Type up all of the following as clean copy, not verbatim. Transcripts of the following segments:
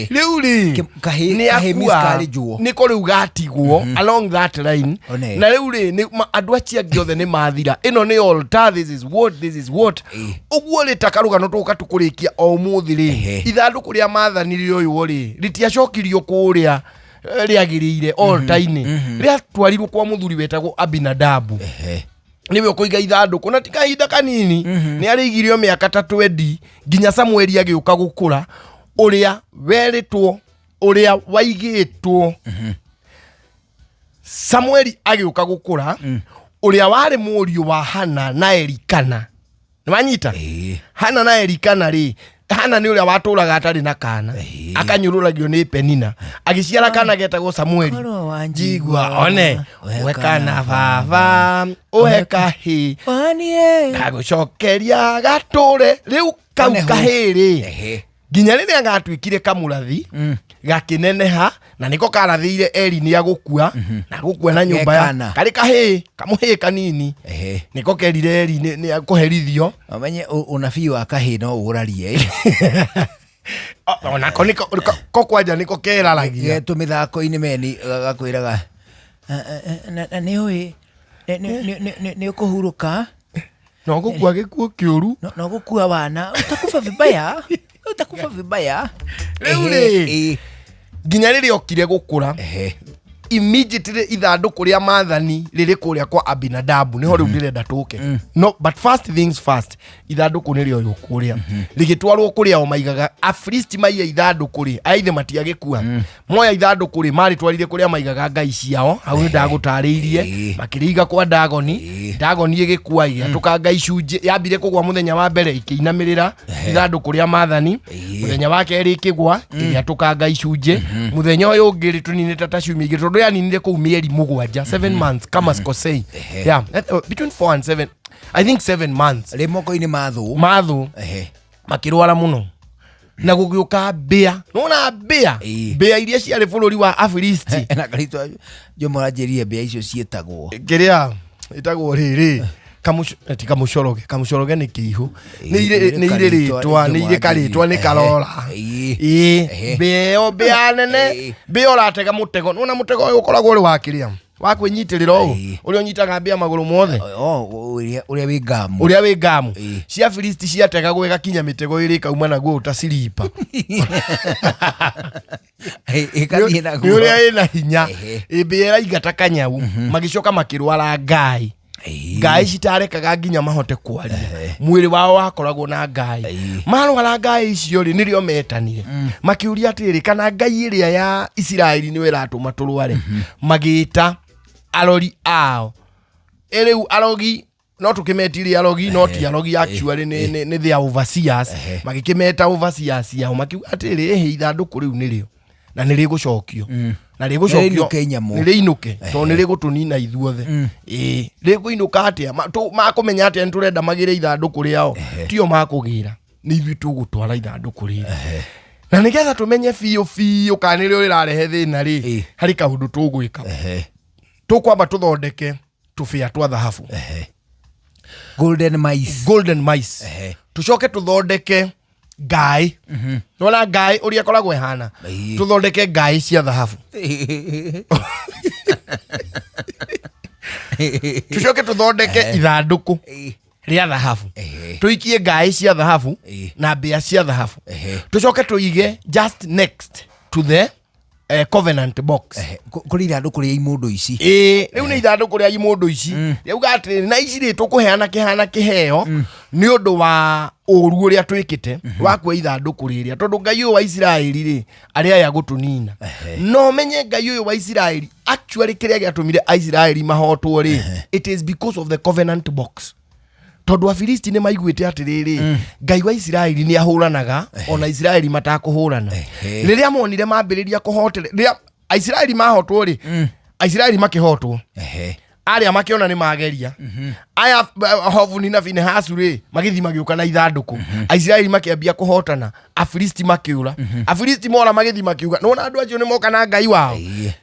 Rĩu rĩ, Kahĩ nĩ kahĩ akua miscarriage-wo. nĩko rĩu gatigwo along that line. One. Na rĩu rĩ, andũ acio angĩ othe nĩ mathira. Ĩno nĩ altar, this is what, this is what. Ũguo rĩ, ta karũgano tũka tũkũrĩkia o ũmũthĩ rĩ, ithandũkũ rĩa maathani rĩoywo rĩ, rĩtiacokirio kũrĩa rĩagĩrĩire altar-inĩ, rĩatwarirwo kwa mũthuri wetagwo Abinadabu. Nĩwe ũkũiga ithandũkũ, na ti kahinda kanini nĩ arĩigirio, mĩaka ta 20, nginya Samueli agĩũka gũkũra, ũrĩa werĩtwo, ũrĩa waigĩtwo. Samueli agĩũka gũkũra, ũrĩa warĩ mũriũ wa Hana na Elikana. Nĩ wanyita? Ĩĩ. Hana na Elikana rĩ, Hana nĩ ũrĩa watũraga atarĩ na kana, akanyũrũragio nĩ Penina, agĩciara kana getagwo Samueli. Korwo Njigua wanjigua one ũhe kana baba, ũhe kahĩ. Wanie. Ndagũcokeria gatũre rĩu kau One hu. kahĩ rĩ, nginya rĩrĩa gatuĩkire kamũrathi, gakĩneneha, na nĩko karathĩire Eri nĩ agũkua na agũkua na nyũmba ya Gekana. karĩ kahĩ kamũhĩ kanini. Nĩko kerire Eri nĩ akũherithio. Ũmenye ũnabii wa kahĩ no ũrarie. Onako nĩko ko kwanja nĩko keraragia. Tũmĩthako-inĩ meni gakwĩraga na nĩ ũĩ nĩ ũkũhurũka. No gũkua gĩkuũ kĩũru. No gũkua wana, utakufa vibaya, utakufa vibaya. Rĩu rĩ, nginya rĩrĩa okire gũkũra, immediately ithandũkũ rĩa maathani rĩrĩ kũrĩa kwa Abinadabu. Nĩho rĩu ndĩrenda tũke, no but first things first, ithandũkũ nĩrĩoywo kũrĩa, rĩgĩtwarwo kũrĩa o maigaga. Afilisti maiya ithandũkũ rĩ, aithe matiagĩkua, moya ithandũkũ rĩ, marĩtwarire kũrĩa maigaga ngai ciao. Hau nĩ ndagũtarĩirie. Makĩrĩiga kwa Dagoni. Dagoni ĩgĩkua, ĩgĩatũkanga icunjĩ. Yambire kũgwa mũthenya wa mbere, ĩkĩinamĩrĩra ithandũkũ rĩa maathani. Mũthenya wa kerĩ ĩkĩgwa, ĩgĩatũkanga icunjĩ. Mũthenya ũyũ ũngĩ rĩ, tũninĩte ta ciumia 2, tondũ yaninire kũu mĩeri 7, 7 months kama sikosei, yeah, between 4 and 7, I think 7 months. Rĩ moko-inĩ ma thũ. Mathũ. Makĩrwara mũno na gũgĩũka mbĩa. Nona mbĩa? Mbĩa iria ciarĩ bũrũri wa Afilisti. Na karitwa Jomo aranjĩrire mbĩa icio ciĩtagwo Kĩrĩa ĩtagwo rĩrĩ, ti kamũcoroge, kamũcoroge nĩ kĩihũ. Nĩ irĩ karĩtwa, rĩtwa, nĩ Jomo irĩ karĩtwa, nĩ anjĩrire. karora. Ĩĩ. Mbĩa ĩyo, mbĩa nene. Mbĩa ũratega mũtego. Nona mũtego ũyũ ũkoragwo ũrĩ wa kĩrĩa wa kwĩnyitĩrĩra ũũ, ũrĩa ũnyitaga mbĩa magũrũ mothe? Oh, ũrĩa wĩ ngamu. Ũrĩa wĩ ngamu. Cia Filisti ciategagwo ĩgakinya mĩtego ĩrĩ, ĩkauma naguo ta silipa. Ĩgathiĩ naguo. Nĩ ũrĩa ĩna hinya. Ĩmbĩa ĩraigata kanyau. Magĩcoka makĩrwara ngai. Ngai citarekaga nginya mahote kwaria, mwĩrĩ wao wakoragwo na ngai. Marwara ngai icio rĩ, nĩrĩo metanire, makĩũria atĩrĩ, kana ngai ĩrĩa ya Isiraeli nĩyo ĩratũma tũrware. Magĩta arori ao. Ĩ rĩu arogi, no tũkĩmetirie arogi, no ti arogi actually, nĩ their overseers. Magĩkĩmeta overseers ao, makiuga atĩrĩ, ĩhĩ, ithandũkũ rĩu nĩrĩo na nĩ rĩgũcokio na rĩgũcokio. Nĩrĩinũke nyamũ. Nĩ rĩinũke tondũ nĩ rĩgũtũnina ithuothe. Ĩĩ, rĩkũinũka atĩa? Makũmenya atĩa nĩ tũrenda magĩre ithandũkũ rĩao? Tio makũgĩra, nĩ ithuĩ tũgũtwara ithandũkũ rĩrĩ, na nĩgetha tũmenye biũ biũ kana nĩrĩo rĩrarehe thĩna rĩ, harĩ kaũndũ tũgwĩka. Tũkwamba tũthondeke tũbĩa twa thahabu. Golden mice. Golden mice. Tũcoke tũthondeke ngaĩ. Nona ngaĩ ũrĩa ĩkoragwo ĩhana? Tũthondeke ngaĩ cia thahabu. Tũcoke tũthondeke ithandũkũ rĩa thahabu. Tũikie ngaĩ cia thahabu na mbĩa cia thahabu. Tũcoke tũige just next to the covenant box. Kũrĩ ithandũkũ rĩa imũndũ ici. Ĩĩ, rĩu nĩ ithandũkũ rĩa imũndũ ici rĩauga atĩrĩrĩ, na ici rĩ, tũkũheana kĩhana kĩheo nĩ ũndũ wa ũru ũrĩa twĩkĩte wa kuoya ithandũkũ rĩrĩa, tondũ Ngai ũyũ wa Isiraeli rĩ, arĩ aya gũtũnina. No menye Ngai ũyũ wa Isiraeli, actually kĩrĩa gĩatũmire Aisiraeli mahotwo rĩ, it is because of the covenant box, tondũ Afilisti nĩ maiguĩte atĩrĩrĩ, Ngai wa Isiraeli nĩ ahũranaga ona Isiraeli matakũhũrana. Rĩrĩa monire mambĩrĩria kũhotere, rĩrĩa Aisiraeli mahotwo rĩ, Aisiraeli makĩhotwo, arĩa makĩona nĩ mageria aya, Hofuni na Finehasu rĩ, magĩthiĩ magĩũka na ithandũkũ. Aisiraeli makĩambia kũhotana, Afilisti makĩũra. Afilisti mora magĩthiĩ makiuga, nĩwona andũ acio nĩ moka na Ngai wao.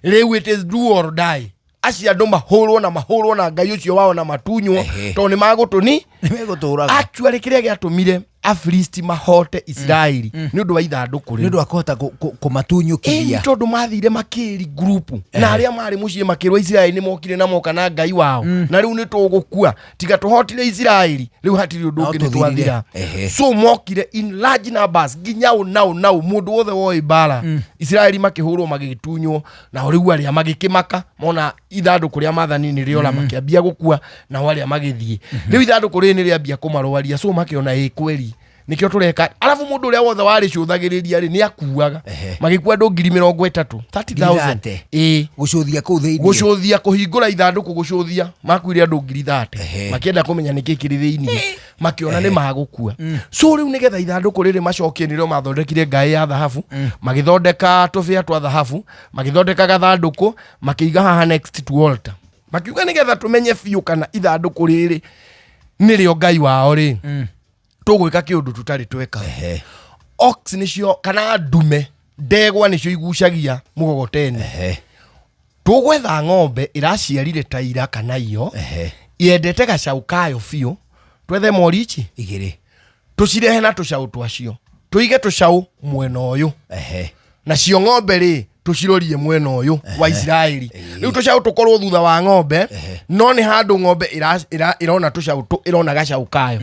Rĩu it is do or die. Acio andũ mahũrwo na mahũrwo na Ngai ũcio wao na matunywo, tondũ nĩ magũtũni. Nĩmegũtũraga. Actually kĩrĩa gĩatũmire Afilisti mahote Isiraeli nĩ ũndũ wa ithandũkũ Nĩ rĩu. ũndũ wa kũhota kũmatunyũkithia. Ĩni tondũ mathire makĩri ngurubu na arĩa marĩ mũciĩ makĩrwo Isiraeli nĩ mokire na moka na Ngai wao, na rĩu nĩ tũgũkua tiga tũhotire Isiraeli, rĩu hatirĩ ũndũ No ũngĩ, nĩ tũthirire. twathira. So mokire in large numbers nginya ũ nau nau mũndũ wothe woĩ mbara. Isiraeli makĩhũrwo, magĩtunywo, nao rĩu arĩa magĩkĩmaka mona ithandũkũ rĩa maathani nĩ rĩora, makĩambia gũkua, nao arĩa magĩthiĩ. Rĩu ithandũkũ rĩrĩ nĩ rĩambia kũmarwaria, so makĩona ĩ kweri nĩkĩo tũreka. Arabu mũndũ ũrĩa wothe warĩcũthagĩrĩria rĩ, nĩ akuaga. Magĩkua andũ 30,000, 30,000. 30,000. Ĩĩ. Gũcũthia kũu thĩinĩ. Gũcũthia, kũhingũra ithandũkũ, gũcũthia, makuire andũ 30,000. Makĩenda kũmenya nĩkĩ kĩrĩ thĩinĩ, makĩona nĩ magũkua. So rĩu nĩgetha ithandũkũ rĩrĩ macokie, nĩrĩo mathondekire ngaĩ ya thahabu, magĩthondeka tũbĩa twa thahabu, magĩthondeka gathandũkũ, makĩiga haha next to altar, makiuga nĩgetha tũmenye biũ kana ithandũkũ rĩrĩ nĩrĩo Ngai wao rĩ, tũgwĩka kĩũndũ tũtarĩ tweka. Ox nĩcio kana ndume, ndegwa nĩcio igucagia mũgogoteni. Tũgwetha ng'ombe ĩraciarire ta ira kana iyo, yendete gacaũ kayo biũ. Twethe mori ici Igĩrĩ. Tũcirehe na tũcaũ twacio, tũige tũcaũ mwena ũyũ, nacio ng'ombe rĩ, tũcirorie mwena ũyũ wa Isiraeli. Rĩu tũcaũ tũkorwo thutha wa ng'ombe, no nĩ handũ ng'ombe ĩrona tũcaũ, ĩrona gacaũ kayo,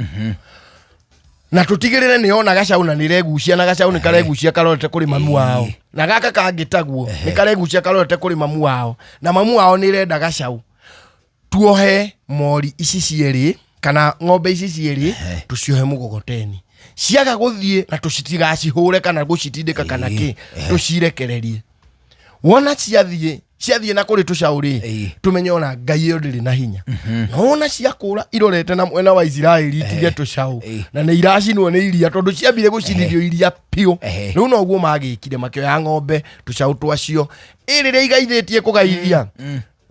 na tũtigĩrĩre nĩ yona gacaũ na nĩ ĩregucia, na gacaũ nĩ karegucia karorete kũrĩ mamu wao, na gaka kangĩ taguo nĩ karegucia karorete kũrĩ mamu wao, na mamu wao nĩ ĩrenda gacaũ. Tuohe mori ici cierĩ kana ng'ombe ici cierĩ, tũciohe mũgogoteni, ciaga gũthiĩ na tũcitigacihũre kana gũcitindĩka kana kĩ, tũcirekererie. Wona ciathiĩ, ciathiĩ na kũrĩ tũcaũ rĩ, tũmenye ona Ngai ĩyo ndĩrĩ na hinya. No wona ciakũra irorete na mwena wa Isiraeli, itige tũcaũ, na nĩ iracinwo nĩ iria tondũ ciambire gũcinithio iria biũ. Rĩu noguo magĩkire, makĩoya ng'ombe, tũcaũ twacio ĩ rĩrĩa igaithĩtie kũgaithia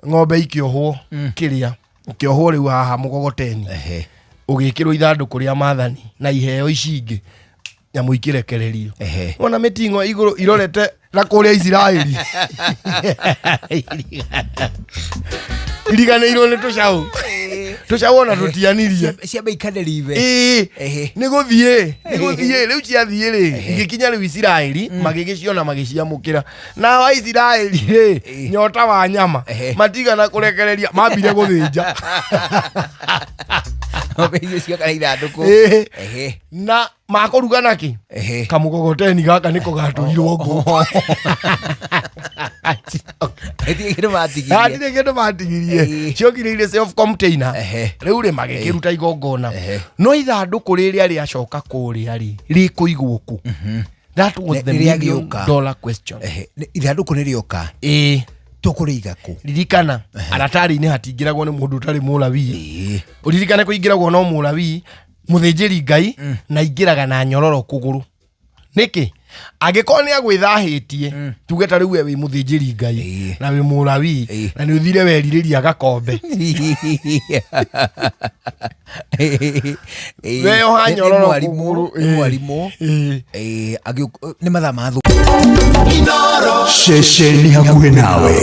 ng'ombe ikĩohwo kĩrĩa ũkĩohwo rĩu haha mũgogoteni, ũgĩkĩrwo ithandũkũ rĩa maathani na iheo ici ingĩ, nyamũ ikĩrekererio. Wona mĩting'o igũrũ irorete na kũrĩa Isiraeli, iriganĩirwo nĩ tũcaũ. Tũcaũ ona tũtianirie. Ciambe ikanĩrive. Ĩĩ. Nĩ gũthiĩ rĩu ciathiĩ rĩ, igĩkinya rĩu Isiraeli, magĩgĩciona, magĩciamũkĩra. Nao Aisiraeli rĩ, nyota wa nyama, matigana kũrekereria, mambire gũthĩnja. Ng'ombe icio cioka na ithandũkũ. Na makũruga nakĩ? Kamũgogoteni gaka nĩko gatũrirwo ngũ. Hatirĩ kĩndũ matigirie. Hatirĩ kĩndũ matigirie. Ciokire irĩ self container. Rĩu rĩ, magĩkĩruta igongona. No ithandũkũ rĩrĩa rĩacoka kũrĩa rĩ, rĩkũigwo kũ? That was the Nĩ million rĩagĩũka. dollar question. Ithandũkũ nĩ rĩoka, tũkũrĩiga kũ? Ririkana, aratarĩ-inĩ hatingĩragwo nĩ mũndũ ũtarĩ Mũlawii. Ũririkane kũingĩragwo no Mũlawii, mũthĩnjĩri Ngai, na ingĩraga na nyororo kũgũrũ. Nĩkĩ? Angĩkorwo nĩ agwĩthahĩtie, tuge ta rĩu we wĩ mũthĩnjĩri Ngai na wĩ Mũlawii, na nĩ ũthire werirĩria gakombe, weyoha Nĩ nyororo mwarimũ, kũgũrũ. Nĩ mwarimũ. Nĩ mathaa ma Ceceni hakuhĩ nawe.